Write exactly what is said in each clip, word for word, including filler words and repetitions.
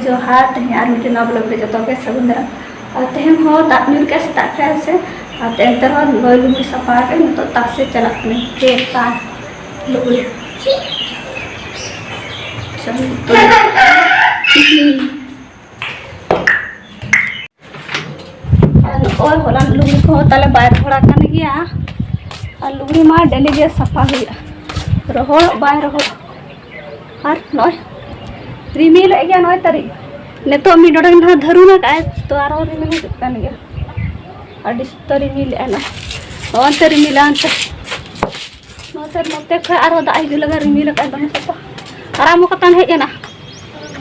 ᱡᱚᱦᱟᱨ, ᱛᱮᱦᱮᱧ ᱟᱨ ᱢᱤᱫᱴᱮᱱ ᱱᱟᱣᱟ vlog ᱨᱮ ᱡᱚᱛᱚ ᱜᱮ ᱥᱟᱹᱜᱩᱱ ᱫᱟᱨᱟᱢ᱾ ᱟᱨ ᱛᱮᱦᱮᱧ ᱦᱚᱸ ᱫᱟᱜ ᱧᱩᱨ ᱠᱮᱜᱼᱟ ᱥᱮᱛᱟᱜ ᱠᱷᱚᱱ ᱥᱮ, ᱟᱨ ᱮᱱᱛᱮ ᱨᱮᱦᱚᱸ ᱱᱚᱜᱼᱚᱭ ᱞᱩᱜᱽᱲᱤ ᱥᱟᱯᱷᱟ ᱠᱟᱛᱮ ᱱᱤᱛᱚᱜ ᱛᱟᱥ ᱥᱮᱫ ᱪᱟᱞᱟᱜ ᱠᱟᱹᱱᱟᱹᱧ᱾ ᱪᱮᱫ ᱛᱟᱥ ᱞᱩᱜᱽᱲᱤ᱾ ᱪᱚᱞᱚ, ᱱᱤᱛᱚᱜ ᱟᱨ ᱱᱚᱜᱼᱚᱭ ᱦᱚᱞᱟᱱ ᱞᱩᱜᱽᱲᱤ ᱠᱚᱦᱚᱸ ᱛᱟᱞᱮ ᱵᱟᱭ ᱨᱚᱦᱚᱲ ᱟᱠᱟᱱ ᱜᱮᱭᱟ᱾ ᱟᱨ ᱞᱩᱜᱽᱲᱤ ᱢᱟ daily ᱜᱮ ᱥᱟᱯᱷᱟ ᱦᱩᱭᱩᱜᱼᱟ, ᱨᱚᱦᱚᱲ ᱵᱟᱭ ᱨᱚᱦᱚᱲ᱾ ᱟᱨ ᱱᱚᱜᱼᱚᱭ ᱨᱤᱢᱤᱞᱮᱫ ᱜᱮᱭᱟ ᱱᱚᱜᱼᱚᱭ ᱛᱟᱹᱨᱤᱡ᱾ ᱱᱤᱛᱚᱜ ᱢᱤᱫ ᱰᱚᱸᱰᱮᱠ ᱱᱟᱦᱟᱜ ᱫᱷᱟᱹᱨᱩᱱ ᱟᱠᱟᱫᱼᱟᱭ, ᱛᱚ ᱟᱨᱦᱚᱸ ᱨᱤᱢᱤᱞ ᱦᱤᱡᱩᱜ ᱠᱟᱱ ᱜᱮᱭᱟ᱾ ᱟᱹᱰᱤ ᱥᱚᱠᱛᱚ ᱨᱤᱢᱤᱞᱮᱫᱼᱟᱭ ᱱᱚᱜᱼᱚᱭ᱾ ᱱᱚᱜᱼᱚᱭ ᱱᱚᱛᱮ ᱨᱤᱢᱤᱞᱟ ᱚᱱᱛᱮ᱾ ᱱᱚᱛᱮ, ᱱᱚᱛᱮ ᱠᱷᱚᱱ ᱟᱨᱦᱚᱸ ᱫᱟᱜ ᱦᱤᱡᱩᱜ ᱞᱟᱜᱟᱜ, ᱨᱤᱢᱤᱞ ᱟᱠᱟᱫᱼᱟᱭ ᱫᱚᱢᱮ ᱥᱚᱠᱛᱚ᱾ ᱟᱨ ᱟᱢ ᱚᱠᱟ ᱛᱟᱢ ᱦᱮᱡ ᱮᱱᱟ?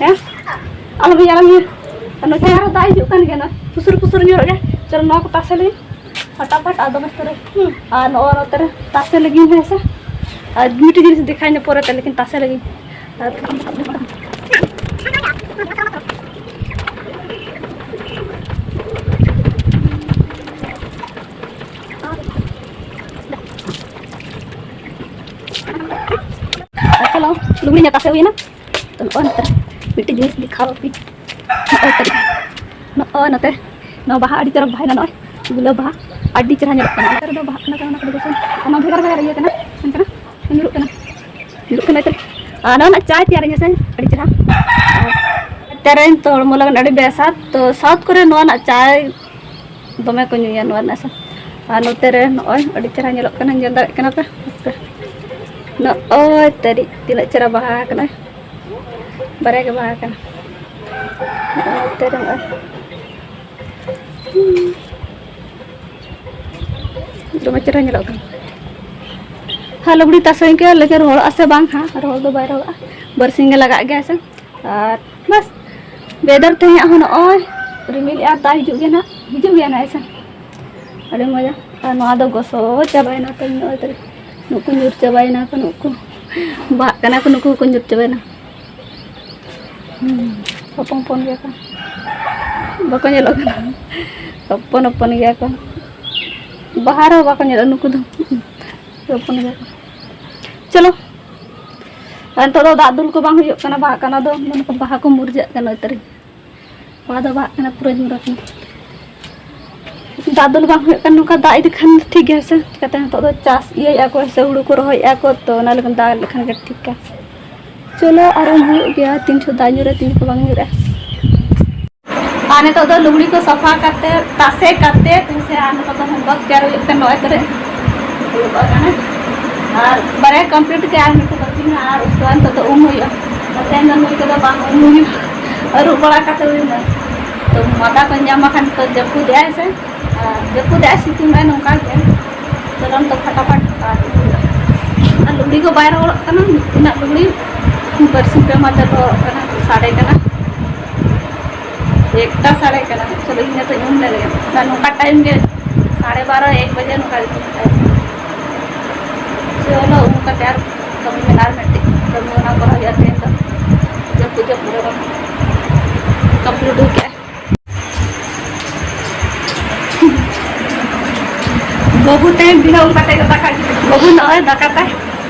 ᱦᱮᱸ? ᱟᱞᱚᱢ ᱦᱮᱡ, ᱟᱞᱚᱢ ᱦᱮᱡ᱾ ᱱᱚᱛᱮ ᱟᱨᱦᱚᱸ ᱫᱟᱜ ᱦᱤᱡᱩᱜ ᱠᱟᱱ ᱜᱮᱭᱟ, ᱱᱚᱜᱼᱚᱭ ᱯᱩᱥᱩᱨ ᱯᱩᱥᱩᱨ ᱧᱩᱨᱩᱜ ᱜᱮ᱾ ᱪᱚᱞᱚ, ᱱᱚᱣᱟ ᱠᱚ ᱛᱟᱥᱮ ᱞᱟᱹᱜᱤᱫ ᱯᱷᱟᱴᱟᱯᱷᱟᱴ, ᱟᱨ ᱫᱚᱢᱮ ᱥᱚᱠᱛᱚ ᱨᱮ᱾ ᱦᱩᱸ, ᱟᱨ ᱱᱚᱜᱼᱚᱭ ᱱᱚᱛᱮ ᱨᱮ ᱛᱟᱥᱮ ᱞᱟᱹᱜᱤᱫ ᱦᱮᱸ ᱥᱮ᱾ ᱟᱨ ᱢᱤᱫᱴᱮᱡ ᱡᱤᱱᱤᱥ ᱫᱮᱠᱷᱟᱣ ᱤᱧ ᱯᱚᱨᱮ ᱛᱮ, ᱞᱮᱠᱤᱱ ᱛᱟᱥᱮ ᱞᱟᱹᱜᱤᱫ᱾ ᱟᱨ ᱟᱨ ᱪᱚᱞᱚ, ᱞᱩᱜᱽᱲᱤ ᱧᱮᱞ ᱛᱟᱥᱮ ᱦᱩᱭᱮᱱᱟ᱾ ᱛᱚ ᱱᱚᱜᱼᱚᱭ ᱱᱚᱛᱮ ᱨᱮ ᱢᱤᱫᱴᱮᱡ ᱡᱤᱱᱤᱥ ᱫᱮᱠᱷᱟᱣ ᱟᱯᱮ᱾ ᱱᱚᱜᱼᱚᱭ ᱛᱟᱹᱨᱤ-, ᱱᱚᱜᱼᱚᱭ ᱱᱚᱛᱮ ᱱᱚᱣᱟ ᱵᱟᱦᱟ ᱟᱹᱰᱤ ᱪᱚᱨᱚᱠ ᱵᱟᱦᱟᱭᱮᱱᱟ, ᱱᱚᱜᱼᱚᱭ ᱜᱩᱞᱟᱹᱵ ᱵᱟᱦᱟ ᱟᱹᱰᱤ ᱪᱮᱦᱨᱟ ᱧᱮᱞᱚᱜ ᱠᱟᱱᱟ᱾ ᱱᱚᱛᱮ ᱨᱮᱫᱚ ᱵᱟᱦᱟᱜ ᱠᱟᱱᱟ ᱠᱚ, ᱚᱱᱟ ᱠᱚᱫᱚ ᱵᱮᱥ, ᱚᱱᱟ ᱵᱷᱮᱜᱟᱨ ᱵᱷᱮᱜᱟᱨ ᱤᱭᱟᱹ ᱠᱟᱱᱟ, ᱧᱩᱨᱩᱜ ᱠᱟᱱᱟ, ᱧᱩᱨᱩᱜ ᱠᱟᱱᱟ᱾ ᱟᱨ ᱱᱚᱣᱟ ᱨᱮᱱᱟᱜ ᱪᱟᱭ ᱛᱮᱭᱟᱨᱤᱧᱟ ᱥᱮ, ᱟᱹᱰᱤ ᱪᱮᱦᱨᱟ᱾ ᱟᱨ ᱛᱮᱨᱮᱧ ᱛᱚ ᱦᱚᱲᱢᱚ ᱞᱟᱹᱜᱤᱫ ᱟᱹᱰᱤ ᱵᱮᱥᱟ᱾ ᱛᱚ South ᱠᱚᱨᱮ ᱱᱚᱣᱟ ᱨᱮᱱᱟᱜ ᱪᱟᱭ ᱫᱚᱢᱮ ᱠᱚ ᱧᱩᱭᱟ, ᱱᱚᱣᱟ ᱨᱮᱱᱟᱜ ᱥᱮ᱾ ᱟᱨ ᱱᱚᱛᱮ ᱨᱮ ᱱᱚᱜᱼᱚᱭ ᱟᱹᱰᱤ ᱪᱮᱦᱨᱟ ᱧᱮᱞᱚᱜ ᱠᱟᱱᱟ, ᱧᱮᱞ ᱫᱟᱲᱮᱭᱟᱜ ᱠᱟᱱᱟ ᱯᱮ᱾ ᱱᱚᱜᱼᱚᱭ ᱛᱟᱹᱨᱤᱡ ᱛᱤᱱᱟᱹᱜ ᱪᱮᱦᱨᱟ ᱵᱟᱦᱟ ᱟᱠᱟᱱᱟ, ᱵᱟᱨᱭᱟ ᱜᱮ ᱵᱟᱦᱟ ᱟᱠᱟᱱᱟ᱾ ᱱᱚᱜᱼᱚᱭ ᱱᱚᱛᱮ ᱨᱮ ᱱᱚᱜᱼᱚᱭ᱾ ᱫᱚᱢᱮ ᱪᱮᱦᱨᱟ ᱧᱮᱞᱚᱜ ᱠᱟᱱᱟ᱾ ᱦᱟᱸ, ᱞᱩᱜᱽᱲᱤ ᱛᱟᱥᱮ ᱤᱱᱠᱟᱹ ᱞᱮᱠᱟ ᱨᱚᱦᱚᱲᱚᱜᱼᱟ ᱥᱮ ᱵᱟᱝ ᱦᱟᱸᱜ, ᱨᱚᱦᱚᱲ ᱫᱚ ᱵᱟᱭ ᱨᱚᱦᱚᱲᱚᱜᱼᱟ, ᱵᱟᱨᱥᱤᱧ ᱜᱮ ᱞᱟᱜᱟᱜ ᱜᱮᱭᱟ ᱥᱮ᱾ ᱟᱨ ᱵᱟᱥ, weather ᱛᱮᱦᱮᱧᱟᱜ ᱦᱚᱸ ᱱᱚᱜᱼᱚᱭ ᱨᱤᱢᱤᱞᱮᱜᱼᱟ, ᱫᱟᱜ ᱦᱤᱡᱩᱜ ᱜᱮᱭᱟ ᱱᱟᱜ, ᱦᱤᱡᱩᱜ ᱜᱮᱭᱟ ᱱᱟᱜ ᱦᱮᱸ ᱥᱮ᱾ ᱟᱹᱰᱤ ᱢᱚᱡᱟ᱾ ᱟᱨ ᱱᱚᱣᱟ ᱫᱚ ᱜᱚᱥᱚ ᱪᱟᱵᱟᱭᱮᱱᱟ ᱛᱚ, ᱱᱚᱜᱼᱚᱭ ᱛᱟᱹᱨᱤ ᱱᱩᱠᱩ ᱧᱩᱨ ᱪᱟᱵᱟᱭᱮᱱᱟ ᱠᱚ, ᱱᱩᱠᱩ ᱵᱟᱦᱟᱜ ᱠᱟᱱᱟ ᱠᱚ, ᱱᱩᱠᱩ ᱦᱚᱸᱠᱚ ᱧᱩᱨ ᱪᱟᱵᱟᱭᱮᱱᱟ᱾ ᱦᱩᱸ, ᱦᱚᱯᱚᱱ ᱦᱚᱯᱚᱱ ᱜᱮᱭᱟ ᱠᱚ, ᱵᱟᱠᱚ ᱧᱮᱞᱚᱜ ᱠᱟᱱᱟ, ᱦᱚᱯᱚᱱ ᱦᱚᱯᱚᱱ ᱜᱮᱭᱟ ᱠᱚ, ᱵᱟᱦᱟ ᱨᱮᱦᱚᱸ ᱵᱟᱠᱚ ᱧᱮᱞᱚᱜᱼᱟ ᱱᱩᱠᱩ ᱫᱚ, ᱦᱚᱯᱚᱱ ᱜᱮᱭᱟ ᱠᱚ᱾ ᱪᱚᱞᱚ, ᱟᱨ ᱱᱤᱛᱚᱜ ᱫᱚ ᱫᱟᱜ ᱫᱩᱞ ᱠᱚ ᱵᱟᱝ ᱦᱩᱭᱩᱜ ᱠᱟᱱᱟ, ᱵᱟᱦᱟᱜ ᱠᱟᱱᱟ ᱫᱚ, ᱢᱮᱱᱠᱷᱟᱱ ᱵᱟᱦᱟ ᱠᱚ ᱢᱩᱨᱡᱟᱹᱜ ᱠᱟᱱᱟ ᱩᱛᱟᱹᱨ᱾ ᱵᱟᱦᱟ ᱫᱚ ᱵᱟᱦᱟᱜ ᱠᱟᱱᱟ, ᱯᱩᱨᱟᱹ ᱧᱩᱨ ᱟᱠᱟᱱᱟ᱾ ᱫᱟᱜ ᱫᱩᱞ ᱵᱟᱝ ᱦᱩᱭᱩᱜ ᱠᱟᱱᱟ, ᱱᱚᱝᱠᱟ ᱫᱟᱜ ᱤᱫᱤ ᱠᱷᱟᱱ ᱴᱷᱤᱠ ᱜᱮᱭᱟ ᱥᱮ, ᱪᱤᱠᱟᱹᱛᱮ ᱱᱤᱛᱚᱜ ᱫᱚ ᱪᱟᱥ ᱤᱭᱟᱹᱭᱮᱫᱼᱟ ᱠᱚ ᱥᱮ, ᱦᱩᱲᱩ ᱠᱚ ᱨᱚᱦᱚᱭᱮᱫᱼᱟ ᱠᱚ, ᱛᱚ ᱚᱱᱟ ᱞᱟᱹᱜᱤᱫ ᱫᱟᱜ ᱞᱮᱠᱷᱟᱱ ᱜᱮ ᱴᱷᱤᱠᱟ᱾ ᱪᱚᱞᱚ, ᱟᱨᱚ ᱦᱩᱭᱩᱜ ᱜᱮᱭᱟ, ᱛᱤᱱ ᱡᱚᱦᱚᱜ ᱫᱟᱜ ᱧᱩᱨᱟ, ᱛᱤᱱ ᱡᱚᱦᱚᱜ ᱵᱟᱝ ᱧᱩᱨᱟ᱾ ᱟᱨ ᱱᱤᱛᱚᱜ ᱫᱚ ᱞᱩᱜᱽᱲᱤ ᱠᱚ ᱥᱟᱯᱷᱟ ᱠᱟᱛᱮ, ᱛᱟᱥᱮ ᱠᱟᱛᱮ, ᱦᱮᱸ ᱥᱮ, ᱟᱨ ᱱᱤᱛᱚᱜ ᱫᱚ homework ᱛᱮᱭᱟᱨ ᱦᱩᱭᱩᱜ ᱠᱟᱱᱟ, ᱱᱚᱜᱼᱚᱭ ᱛᱚᱨᱮ ᱫᱩᱲᱩᱵ ᱟᱠᱟᱱᱟ᱾ ᱟᱨ ᱵᱟᱨᱭᱟ complete ᱜᱮ, ᱟᱨ ᱢᱤᱫᱴᱮᱱ ᱵᱟᱹᱠᱤ ᱢᱮᱱᱟᱜᱼᱟ, ᱟᱨ ᱩᱥᱠᱮ ᱵᱟᱫ ᱱᱤᱛᱚᱜ ᱫᱚ ᱩᱢ ᱦᱩᱭᱩᱜᱼᱟ᱾ ᱟᱨ ᱛᱮᱦᱮᱧ ᱫᱚ ᱱᱩᱭ ᱠᱚᱫᱚ ᱵᱟᱝ ᱩᱢ ᱦᱩᱭᱩᱜᱼᱟ, ᱟᱹᱨᱩᱵ ᱵᱟᱲᱟ ᱠᱟᱛᱮ ᱦᱩᱭᱱᱟ᱾ ᱛᱚ ᱢᱟᱫᱟ ᱠᱚ ᱧᱟᱢ ᱟᱠᱟᱱ, ᱛᱚ ᱡᱟᱹᱯᱩᱫ ᱮᱜᱼᱟᱭ ᱥᱮ, ᱟᱨ ᱡᱟᱹᱯᱩᱫ ᱮᱜᱼᱟᱭ, ᱥᱤᱛᱩᱝ ᱮᱜᱼᱟᱭ, ᱱᱚᱝᱠᱟ ᱜᱮ᱾ ᱪᱚᱞᱚᱱ ᱛᱚ ᱯᱷᱟᱴᱟᱯᱷᱟᱴ ᱟᱨ ᱞᱩᱜᱽᱲᱤ ᱠᱚ ᱵᱟᱭ ᱨᱚᱦᱚᱲᱚᱜ ᱠᱟᱱᱟ, ᱛᱤᱱᱟᱹᱜ ᱞᱩᱜᱽᱲᱤ ᱵᱟᱨᱥᱤᱧ ᱯᱮ ᱢᱟᱦᱟ ᱛᱮ ᱨᱚᱦᱚᱲᱚᱜ ᱠᱟᱱᱟ, ᱥᱟᱰᱮ ᱠᱟᱱᱟ, ᱮᱠᱴᱟ ᱥᱟᱰᱮ ᱠᱟᱱᱟ᱾ ᱪᱚᱞᱚ ᱤᱧ ᱱᱤᱛᱚᱜ ᱩᱢ ᱞᱮ ᱞᱟᱹᱭᱟ, ᱟᱨ ᱱᱚᱝᱠᱟ time ᱜᱮ ᱥᱟᱲᱮ ᱵᱟᱨᱚ ᱮᱠ ᱵᱟᱡᱮ ᱱᱚᱝᱠᱟ ᱜᱮ ᱩᱢ ᱞᱮ᱾ ᱪᱚᱞᱚ ᱩᱢ ᱠᱟᱛᱮ ᱟᱨ ᱠᱟᱹᱢᱤ ᱢᱮᱱᱟᱜᱼᱟ, ᱟᱨ ᱢᱤᱫᱴᱤᱡ ᱠᱟᱹᱢᱤ ᱚᱱᱟ ᱠᱚᱨᱟᱣ ᱦᱩᱭᱩᱜᱼᱟ ᱛᱮᱦᱮᱧ ᱫᱚ, ᱡᱟᱹᱯᱩᱫ ᱡᱟᱹᱯᱩᱫ ᱨᱮ ᱵᱟᱝ complete ᱦᱩᱭ ᱠᱟᱜᱼᱟ᱾ ᱵᱟᱹᱵᱩ ᱛᱮᱦᱮᱧ ᱫᱤᱱᱟᱹᱢ ᱠᱟᱛᱮ ᱜᱮ ᱫᱟᱠᱟ, ᱵᱟᱹᱵᱩ ᱱᱚᱜᱼᱚᱭ ᱫᱟᱠᱟ ᱛᱟᱭ,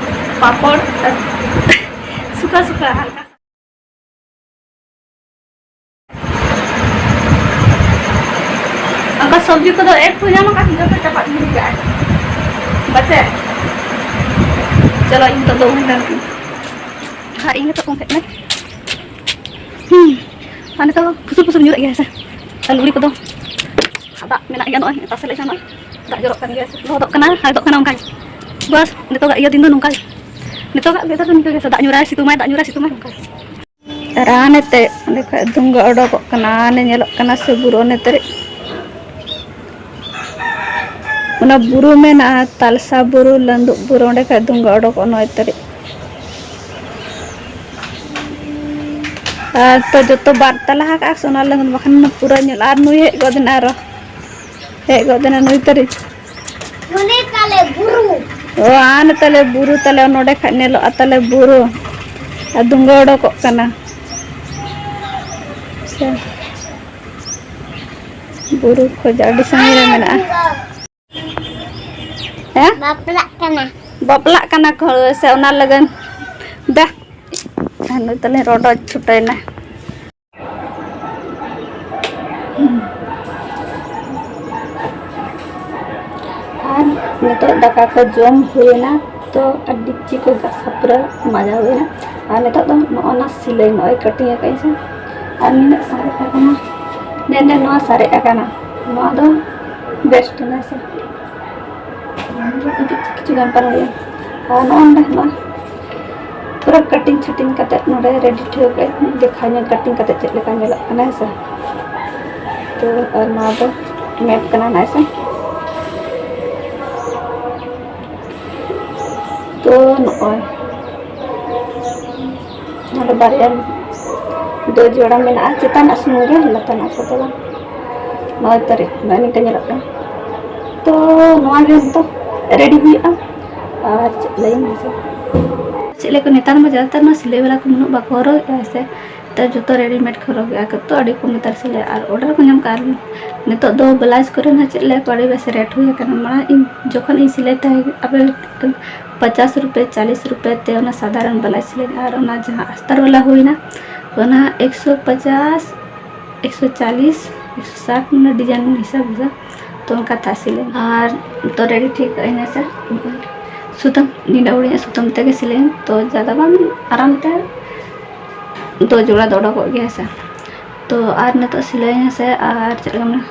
ᱯᱟᱯᱚᱲ, ᱥᱩᱠᱟ ᱥᱩᱠᱟ ᱦᱟᱞᱠᱟ᱾ ᱚᱱᱠᱟ ᱥᱚᱵᱽᱡᱤ ᱠᱚᱫᱚ ᱮᱠ ᱠᱚ ᱧᱟᱢ ᱟᱠᱟᱫ, ᱡᱚᱛᱚ ᱪᱟᱯᱟᱫ ᱜᱤᱰᱤ ᱠᱟᱜᱼᱟᱭ᱾ ᱵᱟᱪᱮ? ᱪᱚᱞᱚ, ᱤᱧ ᱱᱤᱛᱚᱜ ᱫᱚ ᱩᱢ ᱞᱮᱱ ᱜᱤᱧ᱾ ᱦᱮᱸ, ᱤᱧ ᱦᱚᱸᱛᱚ ᱩᱢ ᱦᱮᱡ ᱱᱟᱹᱧ᱾ ᱦᱩᱸ᱾ ᱟᱨ ᱱᱤᱛᱚᱜ ᱫᱚ ᱯᱷᱩᱥᱩᱨ ᱯᱷᱩᱥᱩᱨ ᱧᱩᱨᱟᱜ ᱜᱮᱭᱟ ᱥᱮ᱾ ᱟᱨ ᱞᱩᱜᱽᱲᱤ ᱠᱚᱫᱚ ᱫᱟᱜ ᱢᱮᱱᱟᱜ ᱜᱮᱭᱟ, ᱱᱚᱜᱼᱚᱭ ᱛᱟᱥᱮ ᱞᱮᱠᱷᱟᱱ ᱱᱚᱜᱼᱚᱭ ᱫᱟᱜ ᱡᱚᱨᱚᱜ ᱠᱟᱱ ᱜᱮᱭᱟ ᱥᱮ, ᱞᱚᱦᱚᱫᱚᱜ ᱠᱟᱱᱟ, ᱦᱟᱣᱮᱫᱚᱜ ᱠᱟᱱᱟ, ᱚᱱᱠᱟ ᱜᱮ᱾ ᱵᱟᱥ, ᱱᱤᱛᱚᱜᱟᱜ ᱤᱭᱟᱹ ᱫᱤᱱ ᱫᱚ ᱱᱚᱝᱠᱟ ᱜᱮ᱾ ᱱᱤᱛᱚᱜᱟᱜ weather ᱫᱚ ᱱᱤᱝᱠᱟᱹ ᱜᱮ ᱥᱮ, ᱫᱟᱜ ᱧᱩᱨᱟᱭ, ᱥᱤᱛᱩᱝᱟᱭ, ᱫᱟᱜ ᱧᱩᱨᱟᱭ, ᱥᱤᱛᱩᱝᱟᱭ, ᱚᱱᱠᱟ ᱜᱮ᱾ ᱟᱨ ᱦᱟᱱᱮ ᱛᱮ ᱚᱸᱰᱮ ᱠᱷᱚᱡ ᱫᱷᱩᱝᱜᱟᱹ ᱚᱰᱚᱠᱚᱜ ᱠᱟᱱᱟ, ᱦᱟᱱᱮ ᱧᱮᱞᱚᱜ ᱠᱟᱱᱟ ᱥᱮ ᱵᱩᱨᱩ ᱚᱱᱮ ᱛᱟᱹᱨᱤᱡ᱾ ᱚᱱᱟ ᱵᱩᱨᱩ ᱢᱮᱱᱟᱜᱼᱟ, ᱛᱟᱞᱥᱟ ᱵᱩᱨᱩ, ᱞᱟᱹᱱᱫᱩᱜ ᱵᱩᱨᱩ, ᱚᱸᱰᱮ ᱠᱷᱚᱡ ᱫᱷᱩᱝᱜᱟᱹ ᱚᱰᱚᱠᱚᱜ ᱱᱚᱭ ᱛᱟᱹᱨᱤᱡ᱾ ᱟᱨ ᱛᱚ ᱡᱚᱛᱚ ᱵᱟᱨ ᱛᱟᱞᱟ ᱟᱠᱟᱜᱼᱟ ᱥᱮ, ᱚᱱᱟ ᱞᱟᱹᱜᱤᱫ ᱵᱟᱠᱷᱟᱱ ᱯᱩᱨᱟᱹ ᱧᱮᱞ᱾ ᱟᱨ ᱱᱩᱭ ᱦᱮᱡ ᱜᱚᱫ ᱮᱱᱟ ᱟᱨᱚ, ᱦᱮᱡ ᱜᱚᱫ ᱮᱱᱟ ᱱᱩᱭ ᱛᱟᱹᱨᱤᱡ᱾ ᱚᱱᱮ ᱛᱟᱞᱮ ᱵᱩᱨᱩ᱾ ᱚ, ᱟᱱᱮ ᱛᱟᱞᱮ ᱵᱩᱨᱩ ᱛᱟᱞᱮ, ᱱᱚᱰᱮ ᱠᱷᱟᱡ ᱧᱮᱞᱚᱜᱼᱟ ᱛᱟᱞᱮ ᱵᱩᱨᱩ᱾ ᱟᱨ ᱫᱷᱩᱝᱜᱟᱹ ᱚᱰᱚᱠᱚᱜ ᱠᱟᱱᱟ᱾ ᱟᱪᱪᱷᱟ᱾ ᱵᱩᱨᱩ ᱠᱷᱚᱡ ᱟᱹᱰᱤ ᱥᱟᱺᱜᱤᱧ ᱨᱮ ᱢᱮᱱᱟᱜᱼᱟ᱾ ᱦᱮᱸ? ᱵᱟᱯᱞᱟᱜ ᱠᱟᱱᱟ᱾ ᱵᱟᱯᱞᱟᱜ ᱠᱟᱱᱟ ᱠᱚ ᱥᱮ, ᱚᱱᱟ ᱞᱟᱹᱜᱤᱫ᱾ ᱫᱟ, ᱟᱨ ᱱᱤᱛᱚᱜ ᱞᱮ ᱨᱚᱰᱚᱡ ᱪᱷᱩᱴᱟᱹᱣᱮᱱᱟ᱾ ᱟᱨ ᱱᱤᱛᱚᱜ ᱫᱟᱠᱟ ᱠᱚ ᱡᱚᱢ ᱦᱩᱭᱮᱱᱟ, ᱛᱚ ᱟᱹᱰᱤ ᱪᱤᱠᱚ ᱜᱟᱥᱟ ᱯᱩᱨᱟᱹ ᱢᱟᱡᱟ ᱦᱩᱭᱮᱱᱟ᱾ ᱟᱨ ᱱᱤᱛᱚᱜ ᱫᱚ ᱱᱚᱜᱼᱚ ᱱᱟ ᱥᱤᱞᱟᱹᱭ ᱱᱚᱜᱼᱚᱭ ᱠᱟᱹᱴᱤᱝ ᱟᱠᱟᱫᱟᱹᱧ ᱥᱮ, ᱟᱨ ᱱᱤᱱᱟᱹᱜ ᱥᱟᱨᱮᱡ ᱟᱠᱟᱱᱟ, ᱱᱮ ᱱᱮ ᱱᱚᱣᱟ ᱥᱟᱨᱮᱡ ᱟᱠᱟᱱᱟ, ᱱᱚᱣᱟ ᱫᱚ ᱵᱮᱥᱴ ᱮᱱᱟ ᱥᱮ᱾ ᱠᱤᱪᱷᱩ ᱜᱟᱱ ᱯᱟᱨᱚᱢ ᱦᱩᱭᱩᱜᱼᱟ᱾ ᱟᱨ ᱱᱚᱜᱼᱚ ᱱᱚᱰᱮ ᱱᱚᱣᱟ ᱯᱩᱨᱟᱹ ᱠᱟᱴᱤᱝ ᱪᱷᱟᱴᱤᱝ ᱠᱟᱛᱮ ᱱᱚᱰᱮ ᱨᱮᱰᱤ ᱴᱷᱤᱠ ᱠᱟᱜ ᱟᱹᱧ᱾ ᱫᱮᱠᱷᱟᱣ ᱧᱚᱜ ᱠᱟᱴᱤᱝ ᱠᱟᱛᱮ ᱪᱮᱫ ᱞᱮᱠᱟ ᱧᱮᱞᱚᱜ ᱠᱟᱱᱟ, ᱦᱮᱸ ᱥᱮ᱾ ᱛᱚ ᱟᱨ ᱱᱚᱣᱟ ᱫᱚ ᱢᱮᱴ ᱠᱟᱱᱟ, ᱦᱮᱸ ᱥᱮ᱾ ᱛᱚ ᱱᱚᱜᱼᱚᱭ ᱱᱚᱰᱮ ᱵᱟᱨᱭᱟ ᱫᱚ ᱡᱚᱲᱟ ᱢᱮᱱᱟᱜᱼᱟ, ᱪᱮᱛᱟᱱᱟᱜ ᱥᱩᱢᱩᱝ ᱜᱮ, ᱞᱟᱛᱟᱨᱟᱜ ᱠᱚᱫᱚ ᱵᱟᱝ᱾ ᱱᱚᱜᱼᱚᱭ ᱛᱟᱹᱨᱤᱡ ᱱᱚᱜᱼᱚᱭ ᱱᱤᱝᱠᱟ ᱧᱮᱞᱚᱜ ᱠᱟᱱᱟ᱾ ᱛᱚ ᱱᱚᱣᱟ ᱜᱮ ᱱᱤᱛᱚᱜ ᱨᱮᱰᱤ ᱦᱩᱭᱩᱜᱼᱟ᱾ ᱟᱨ ᱪᱮᱫ ᱞᱟᱹᱭᱟᱹᱧ ᱢᱮᱥᱮ, ᱪᱮᱫ ᱞᱟᱹᱭ ᱠᱚ, ᱱᱮᱛᱟᱨ ᱢᱟ ᱡᱟᱫᱟᱛᱟᱨ ᱱᱚᱣᱟ ᱥᱤᱞᱟᱹᱭ ᱵᱟᱞᱟ ᱠᱚ ᱩᱱᱟᱹᱜ ᱵᱟᱠᱚ ᱦᱚᱨᱚᱜᱮᱜᱼᱟ ᱥᱮ, ᱱᱮᱛᱟᱨ ᱡᱚᱛᱚ ᱨᱮᱰᱤᱢᱮᱰ ᱠᱚ ᱦᱚᱨᱚᱜᱮᱜᱼᱟ, ᱛᱚ ᱟᱹᱰᱤ ᱠᱚᱢ ᱱᱮᱛᱟᱨ ᱥᱤᱞᱟᱹᱭ ᱟᱨ ᱚᱰᱟᱨ ᱠᱚ ᱧᱟᱢ ᱠᱟᱜᱼᱟ᱾ ᱟᱨ ᱱᱤᱛᱚᱜ ᱫᱚ ᱵᱞᱟᱣᱩᱡᱽ ᱠᱚᱨᱮ ᱦᱚᱸ ᱪᱮᱫ ᱞᱟᱹᱭ ᱠᱚ ᱟᱹᱰᱤ ᱵᱮᱥ ᱨᱮᱴ ᱦᱩᱭ ᱟᱠᱟᱱᱟ᱾ ᱢᱟᱲᱟᱝ ᱤᱧ ᱡᱚᱠᱷᱚᱱ ᱤᱧ ᱥᱤᱞᱟᱹᱭ ᱛᱟᱦᱮᱸᱫ, ᱟᱵᱮ ᱯᱚᱪᱟᱥ ᱨᱩᱯᱤᱭᱟ, ᱪᱟᱞᱤᱥ ᱨᱩᱯᱤᱭᱟ ᱛᱮ ᱚᱱᱟ ᱥᱟᱫᱷᱟᱨᱚᱱ ᱵᱞᱟᱣᱩᱡᱽ ᱥᱤᱞᱟᱹᱭ, ᱟᱨ ᱚᱱᱟ ᱡᱟᱦᱟᱸ ᱟᱥᱛᱟᱨ ᱵᱟᱞᱟ ᱦᱩᱭᱱᱟ, ᱚᱱᱟ ᱮᱠᱥᱚ ᱯᱚᱪᱟᱥ, ᱮᱠᱥᱚ ᱪᱟᱞᱤᱥ, ᱮᱠᱥᱚ ᱥᱟᱴ, ᱢᱟᱱᱮ ᱰᱤᱡᱟᱭᱤᱱ ᱦᱤᱥᱟᱹᱵ ᱦᱤᱥᱟᱹᱵ᱾ ᱛᱚ ᱚᱱᱠᱟ ᱛᱷᱟ ᱥᱤᱞᱟᱹᱭ᱾ ᱟᱨ ᱛᱚ ᱨᱮᱰᱤ ᱴᱷᱤᱠ ᱠᱟᱜ ᱟᱹᱧ ᱦᱮᱸ ᱥᱮ᱾ ᱥᱩᱛᱟᱹᱢ, ᱱᱤᱱᱟᱹᱜ ᱦᱩᱰᱤᱧᱟᱜ ᱥᱩᱛᱟᱹᱢ ᱛᱮᱜᱮ ᱥᱤᱞᱟᱹᱭᱟᱹᱧ, ᱛᱚ ᱡᱟᱫᱟ ᱵᱟᱝ, ᱟᱨᱟᱢ ᱛᱮ ᱫᱚ ᱡᱚᱲᱟ ᱫᱚ ᱚᱰᱚᱠᱚᱜ ᱜᱮᱭᱟ ᱦᱮᱸ ᱥᱮ᱾ ᱛᱚ ᱟᱨ ᱱᱤᱛᱚᱜ ᱥᱤᱞᱟᱹᱭᱟᱹᱧ ᱦᱮᱸ ᱥᱮ, ᱟᱨ ᱪᱮᱫ ᱞᱮᱠᱟ ᱢᱮᱱᱟ,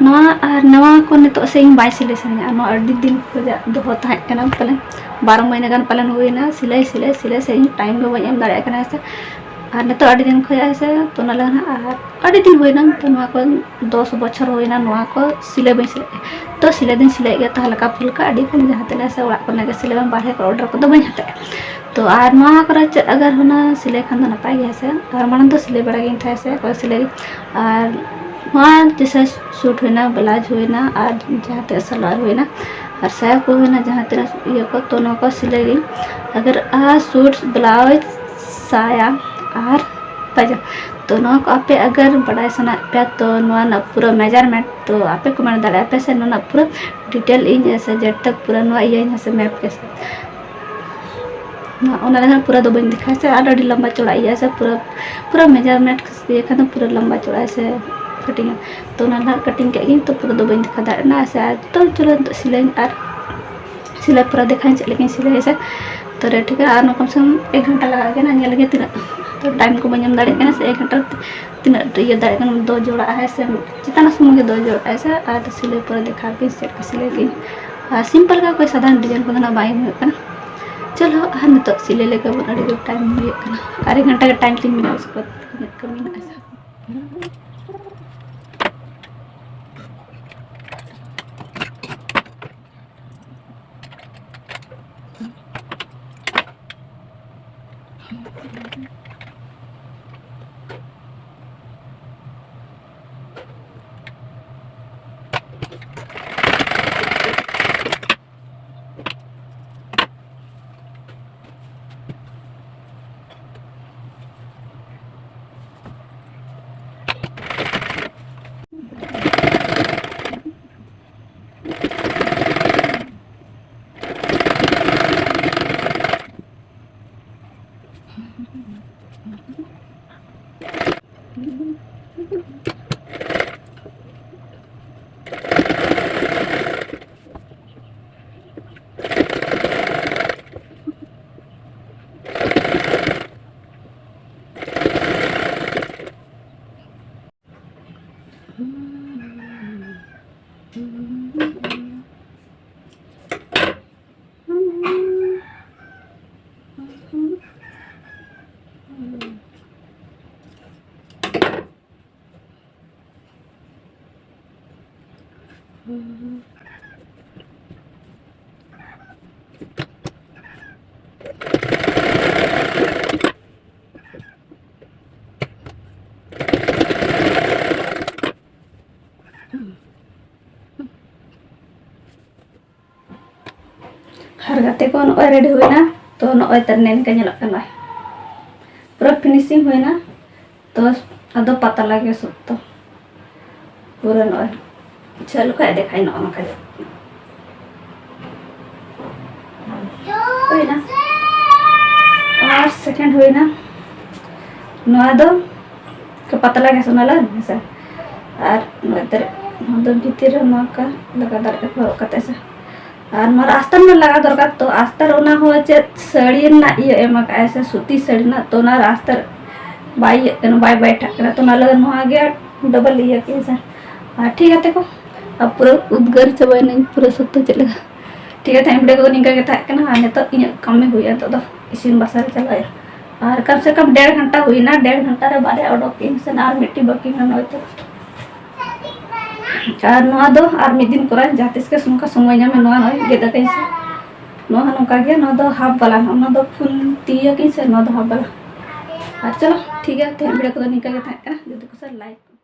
ᱱᱚᱣᱟ ᱟᱨ ᱱᱚᱣᱟ ᱠᱚ ᱱᱤᱛᱚᱜ ᱥᱮ ᱤᱧ ᱵᱟᱭ ᱥᱤᱞᱟᱹᱭ ᱥᱟᱱᱟᱧᱟ, ᱟᱨ ᱱᱚᱣᱟ ᱟᱹᱰᱤ ᱫᱤᱱ ᱠᱷᱚᱱᱟᱜ ᱫᱚᱦᱚ ᱛᱟᱦᱮᱸ ᱠᱟᱱᱟ, ᱯᱟᱞᱮᱱ ᱵᱟᱨᱚ ᱢᱟᱹᱦᱱᱟᱹ ᱜᱟᱱ ᱯᱟᱞᱮᱱ ᱦᱩᱭᱱᱟ ᱥᱤᱞᱟᱹᱭ, ᱥᱤᱞᱟᱹᱭ, ᱥᱤᱞᱟᱹᱭ ᱥᱮ ᱤᱧ ᱴᱟᱭᱤᱢ ᱜᱮ ᱵᱟᱹᱧ ᱮᱢ ᱫᱟᱲᱮᱭᱟᱜ ᱠᱟᱱᱟ ᱦᱮᱸ ᱥᱮ᱾ ᱟᱨ ᱱᱤᱛᱚᱜ ᱟᱹᱰᱤ ᱫᱤᱱ ᱠᱷᱚᱱᱟᱜ ᱦᱮᱸ ᱥᱮ, ᱛᱚ ᱚᱱᱟ ᱞᱟᱹᱜᱤᱫ ᱟᱨ ᱟᱹᱰᱤ ᱫᱤᱱ ᱦᱩᱭᱱᱟ, ᱛᱚ ᱱᱚᱣᱟ ᱠᱚ ᱫᱚᱥ ᱵᱚᱪᱷᱚᱨ ᱦᱩᱭᱱᱟ ᱱᱚᱣᱟ ᱠᱚ ᱥᱤᱞᱟᱹᱭ ᱵᱟᱹᱧ ᱥᱤᱞᱟᱹᱭᱮᱫᱼᱟ᱾ ᱛᱚ ᱥᱤᱞᱟᱹᱭ ᱫᱚᱧ ᱥᱤᱞᱟᱹᱭᱮᱫ ᱜᱮᱭᱟ, ᱛᱚ ᱦᱟᱞᱠᱟ ᱯᱷᱩᱞᱠᱟ ᱟᱹᱰᱤ ᱠᱚᱢ ᱡᱟᱦᱟᱸ ᱛᱤᱱᱟᱹᱜ ᱥᱮ ᱚᱲᱟᱜ ᱠᱚᱨᱮᱱᱟᱜ ᱜᱮ ᱥᱤᱞᱟᱹᱭ, ᱵᱟᱝ ᱵᱟᱦᱨᱮ ᱠᱚᱨᱮ ᱚᱰᱟᱨ ᱠᱚᱫᱚ ᱵᱟᱹᱧ ᱦᱟᱛᱟᱣᱮᱫᱼᱟ᱾ ᱛᱚ ᱟᱨ ᱱᱚᱣᱟ ᱠᱚᱨᱮ ᱪᱮᱫ ᱟᱜᱟᱨ ᱦᱩᱱᱟᱹᱝ ᱥᱤᱞᱟᱹᱭ ᱠᱷᱟᱱ ᱫᱚ ᱱᱟᱯᱟᱭ ᱜᱮᱭᱟ ᱥᱮ, ᱟᱨ ᱢᱟᱲᱟᱝ ᱫᱚ ᱥᱤᱞᱟᱹᱭ ᱵᱟᱲᱟ ᱜᱤᱧ ᱛᱟᱦᱮᱸ ᱥᱮ ᱚᱠᱚᱭ ᱥᱤᱞᱟᱹᱭ, ᱟᱨ ᱱᱚᱣᱟ ᱡᱮᱥᱮ ᱥᱩᱴ ᱦᱩᱭᱱᱟ, ᱵᱞᱟᱣᱩᱡᱽ ᱦᱩᱭᱱᱟ, ᱟᱨ ᱡᱟᱦᱟᱸ ᱛᱤᱱᱟᱹᱜ ᱥᱟᱞᱣᱟᱨ ᱦᱩᱭᱱᱟ, ᱟᱨ ᱥᱟᱭᱟ ᱠᱚ ᱦᱩᱭᱱᱟ, ᱡᱟᱦᱟᱸ ᱛᱤᱱᱟᱹᱜ ᱤᱭᱟᱹ ᱠᱚ, ᱛᱚ ᱱᱚᱣᱟ ᱠᱚ ᱥᱤᱞᱟᱹᱭ ᱜᱤᱧ᱾ ᱟᱜᱟᱨ ᱟᱨ ᱥᱩᱴ, ᱵᱞᱟᱣᱩᱡᱽ, ᱥᱟᱭᱟ ᱟᱨ ᱯᱟᱭᱡᱟᱢᱟ, ᱛᱚ ᱱᱚᱣᱟ ᱠᱚ ᱟᱯᱮ ᱟᱜᱟᱨ ᱵᱟᱰᱟᱭ ᱥᱟᱱᱟᱭᱮᱫ ᱯᱮᱭᱟ, ᱛᱚ ᱱᱚᱣᱟ ᱨᱮᱱᱟᱜ ᱯᱩᱨᱟᱹ ᱢᱮᱡᱟᱨᱢᱮᱱᱴ ᱛᱚ ᱟᱯᱮ ᱠᱚ ᱢᱮᱱ ᱫᱟᱲᱮᱭᱟᱜᱼᱟ ᱯᱮ ᱥᱮ, ᱱᱚᱣᱟ ᱨᱮᱱᱟᱜ ᱯᱩᱨᱟᱹ ᱰᱤᱴᱮᱞ ᱤᱧ ᱥᱮ ᱡᱮᱴ ᱛᱚᱠ ᱯᱩᱨᱟᱹ ᱱᱚᱣᱟ ᱤᱭᱟᱹᱧ ᱦᱮᱸ ᱥᱮ, ᱢᱮᱯ ᱠᱮ ᱥᱟᱛ᱾ ᱚᱱᱟ ᱨᱮᱦᱚᱸ ᱯᱩᱨᱟᱹ ᱫᱚ ᱵᱟᱹᱧ ᱫᱮᱠᱷᱟᱣᱟ ᱥᱮ, ᱟᱨ ᱟᱹᱰᱤ ᱞᱟᱢᱵᱟ ᱪᱚᱲᱟ ᱤᱭᱟᱹ ᱥᱮ, ᱯᱩᱨᱟᱹ ᱯᱩᱨᱟᱹ measurement ᱤᱭᱟᱹ ᱠᱷᱟᱱ ᱫᱚ ᱯᱩᱨᱟᱹ ᱞᱟᱢᱵᱟ ᱪᱚᱲᱟ ᱥᱮ ᱠᱟᱹᱴᱤᱡ᱾ ᱛᱚ ᱚᱱᱟ ᱱᱟᱦᱟᱜ cutting ᱠᱮᱫ ᱜᱤᱧ, ᱛᱚ ᱯᱩᱨᱟᱹ ᱫᱚ ᱵᱟᱹᱧ ᱫᱮᱠᱷᱟᱣ ᱫᱟᱲᱮᱭᱟᱜ ᱠᱟᱱᱟ ᱥᱮ᱾ ᱟᱨ ᱛᱚ ᱪᱚᱞᱚ ᱱᱤᱛᱚᱜ ᱥᱤᱞᱟᱹᱭᱟᱹᱧ ᱟᱨ ᱥᱤᱞᱟᱹᱭ ᱯᱩᱨᱟᱹ ᱫᱮᱠᱷᱟᱣᱟᱹᱧ ᱪᱮᱫ ᱞᱮᱠᱟᱧ ᱥᱤᱞᱟᱹᱭᱟ ᱥᱮ᱾ ᱛᱚ ᱨᱮ ᱴᱷᱤᱠ ᱜᱮᱭᱟ, ᱟᱨ ᱱᱚᱝᱠᱟ ᱥᱮ ᱮᱠ ᱜᱷᱚᱱᱴᱟ ᱞᱟᱜᱟᱜ ᱠᱟᱱᱟ, ᱧᱮᱞ ᱞᱮᱜᱮ ᱛᱤᱱᱟᱹᱜ᱾ ᱛᱚ time ᱠᱚ ᱵᱟᱹᱧ ᱮᱢ ᱫᱟᱲᱮᱭᱟᱜ ᱠᱟᱱᱟ ᱥᱮ, ᱮᱠ ᱜᱷᱚᱱᱴᱟ ᱛᱤᱱᱟᱹᱜ ᱤᱭᱟᱹ ᱫᱟᱲᱮᱭᱟᱜ ᱠᱟᱱᱟ, ᱫᱚ ᱡᱚᱲᱟᱜᱼᱟ ᱦᱮᱸ ᱥᱮ, ᱪᱮᱛᱟᱱ ᱥᱩᱢᱩᱝ ᱜᱮ ᱫᱚ ᱡᱚᱲᱟᱜᱼᱟ ᱥᱮ᱾ ᱟᱨ ᱥᱤᱞᱟᱹᱭ ᱯᱚᱨᱮ ᱫᱮᱠᱷᱟᱣ ᱟᱯᱮ ᱪᱮᱫ ᱞᱮᱠᱟ ᱥᱤᱞᱟᱹᱭ ᱠᱮᱫᱟᱹᱧ᱾ ᱟᱨ simple ᱜᱮ, ᱚᱠᱚᱭ ᱥᱟᱫᱷᱟᱨᱚᱱ design ᱠᱚᱫᱚ ᱱᱟᱜ ᱵᱟᱭ ᱦᱩᱭᱩᱜ ᱠᱟᱱᱟ᱾ ᱪᱚᱞᱚ, ᱟᱨ ᱱᱤᱛᱚᱜ ᱥᱤᱞᱟᱹᱭ ᱞᱮᱠᱟ ᱵᱚᱱ, ᱟᱹᱰᱤ ᱡᱳᱨ time ᱦᱩᱭᱩᱜ ᱠᱟᱱᱟ, ᱟᱨ ᱮᱠ ᱜᱷᱚᱱᱴᱟ ᱜᱮ time ᱛᱤᱧ ᱢᱮᱱᱟᱜᱼᱟ, ᱩᱥᱠᱮ ᱵᱟᱫ ᱛᱤᱱᱟᱹᱜ ᱠᱟᱹᱢᱤ ᱢᱮᱱᱟᱜᱼᱟ ᱥᱮ᱾ ᱟᱨ ᱜᱟᱛᱮ ᱠᱚ, ᱱᱚᱜᱼᱚᱭ ready ᱦᱩᱭᱱᱟ᱾ ᱛᱚ ᱱᱚᱜᱼᱚᱭ ᱛᱟᱨ ᱱᱤᱝᱠᱟᱹ ᱧᱮᱞᱚᱜ ᱠᱟᱱᱟ, ᱯᱩᱨᱟᱹ finishing ᱦᱩᱭᱱᱟ᱾ ᱛᱚ ᱟᱫᱚ ᱯᱟᱛᱞᱟ ᱜᱮ ᱥᱚᱠᱛᱚ, ᱯᱩᱨᱟᱹ ᱱᱚᱜᱼᱚᱭ ᱡᱷᱟᱹᱞ ᱠᱷᱚᱡ ᱫᱮᱠᱷᱟᱭ, ᱱᱚᱜᱼᱚ ᱱᱚᱝᱠᱟ ᱦᱩᱭᱱᱟ᱾ ᱴᱷᱮᱱ ᱦᱩᱭᱱᱟ᱾ ᱱᱚᱣᱟ ᱫᱚ ᱯᱟᱛᱞᱟ ᱜᱮᱥ ᱚᱱᱟ ᱞᱟᱜᱟᱣ ᱦᱮᱸᱥᱮ᱾ ᱟᱨ ᱱᱚᱣᱟ ᱛᱮ, ᱱᱚᱣᱟ ᱫᱚ ᱵᱷᱤᱛᱤᱨ ᱨᱮ ᱱᱚᱝᱠᱟ ᱞᱟᱜᱟᱣ ᱫᱟᱲᱮᱭᱟᱜ ᱠᱟᱱᱟ ᱦᱚᱨᱚᱜ ᱠᱟᱛᱮ ᱥᱮ᱾ ᱟᱨ ᱱᱚᱣᱟ ᱨᱮ ᱟᱥᱛᱟᱨ ᱨᱮᱱᱟᱜ ᱞᱟᱜᱟᱣ ᱫᱚᱨᱠᱟᱨ ᱛᱚ, ᱟᱥᱛᱟᱨ ᱚᱱᱟ ᱦᱚᱸ ᱪᱮᱫ ᱥᱟᱹᱲᱤ ᱨᱮᱱᱟᱜ ᱤᱭᱟᱹ ᱮᱢ ᱟᱠᱟᱫᱼᱟᱭ ᱥᱮ ᱥᱩᱛᱤ ᱥᱟᱹᱲᱤ ᱨᱮᱱᱟᱜ, ᱛᱚ ᱚᱱᱟ ᱨᱮ ᱟᱥᱛᱟᱨ ᱵᱟᱭ ᱤᱭᱟᱹᱜ ᱠᱟᱱᱟ, ᱵᱟᱭ ᱵᱟᱭᱴᱷᱟᱜ ᱠᱟᱱᱟ᱾ ᱛᱚ ᱚᱱᱟ ᱞᱟᱹᱜᱤᱫ ᱱᱚᱣᱟ ᱜᱮ ᱰᱚᱵᱚᱞ ᱤᱭᱟᱹ ᱠᱮᱫᱼᱟ ᱥᱮ᱾ ᱟᱨ ᱴᱷᱤᱠ ᱜᱮᱭᱟ ᱛᱮᱠᱚ, ᱟᱨ ᱯᱩᱨᱟᱹ ᱩᱫᱽᱜᱟᱹᱨ ᱪᱟᱵᱟᱭᱮᱱᱟᱹᱧ ᱯᱩᱨᱟᱹ ᱥᱚᱠᱛᱚ ᱪᱮᱫ ᱞᱮᱠᱟ᱾ ᱴᱷᱤᱠ ᱜᱮᱭᱟ, ᱛᱮᱦᱮᱧ ᱵᱷᱤᱰᱤᱭᱳ ᱠᱚᱫᱚ ᱱᱤᱝᱠᱟ ᱜᱮ ᱛᱟᱦᱮᱸ ᱠᱟᱱᱟ᱾ ᱟᱨ ᱱᱤᱛᱚᱜ ᱤᱧᱟᱹᱜ ᱠᱟᱹᱢᱤ ᱦᱩᱭᱩᱜᱼᱟ, ᱱᱤᱛᱚᱜ ᱫᱚ ᱤᱥᱤᱱ ᱵᱟᱥᱟᱝ ᱨᱮ ᱪᱟᱞᱟᱜ ᱦᱩᱭᱩᱜᱼᱟ᱾ ᱟᱨ ᱠᱚᱢ ᱥᱮ ᱠᱚᱢ ᱰᱮᱲ ᱜᱷᱚᱱᱴᱟ ᱦᱩᱭᱱᱟ, ᱰᱮᱲ ᱜᱷᱚᱱᱴᱟ ᱨᱮ ᱵᱟᱨᱭᱟ ᱚᱰᱚᱠ ᱠᱮᱫ ᱟᱹᱧ ᱥᱮ, ᱟᱨ ᱢᱤᱫᱴᱤᱡ ᱵᱟᱹᱠᱤ ᱢᱮᱱᱟᱜᱼᱟ ᱱᱚᱜᱼᱚᱭ ᱛᱚ᱾ ᱟᱨ ᱱᱚᱣᱟ ᱫᱚ ᱟᱨ ᱢᱤᱫ ᱫᱤᱱ ᱠᱚᱨᱟᱣ, ᱡᱟᱦᱟᱸ ᱛᱤᱥ ᱜᱮ ᱱᱚᱝᱠᱟ ᱥᱚᱢᱚᱭ ᱧᱟᱢᱮ ᱱᱚᱣᱟ ᱱᱚᱜᱼᱚᱭ ᱜᱮᱫ ᱟᱠᱟᱧ ᱥᱮ᱾ ᱱᱚᱣᱟ ᱦᱚᱸ ᱱᱚᱝᱠᱟ ᱜᱮ, ᱱᱚᱣᱟ ᱫᱚ ᱦᱟᱯ ᱵᱟᱞᱟ, ᱚᱱᱟ ᱫᱚ ᱯᱷᱩᱞ ᱛᱤᱭᱟᱹᱜᱤᱧ ᱥᱮ, ᱱᱚᱣᱟ ᱫᱚ ᱦᱟᱯ ᱵᱟᱞᱟ᱾ ᱟᱨ ᱪᱚᱞᱚ ᱴᱷᱤᱠ ᱜᱮᱭᱟ, ᱛᱮᱦᱮᱧ ᱵᱷᱤᱰᱤᱭᱳ ᱠᱚᱫᱚ ᱱᱤᱝᱠᱟ ᱜᱮ ᱛᱟᱦᱮᱸ ᱠᱟᱱᱟ᱾ ᱡᱩᱫᱤ ᱠᱩᱥᱤ ᱞᱟᱭᱤᱠ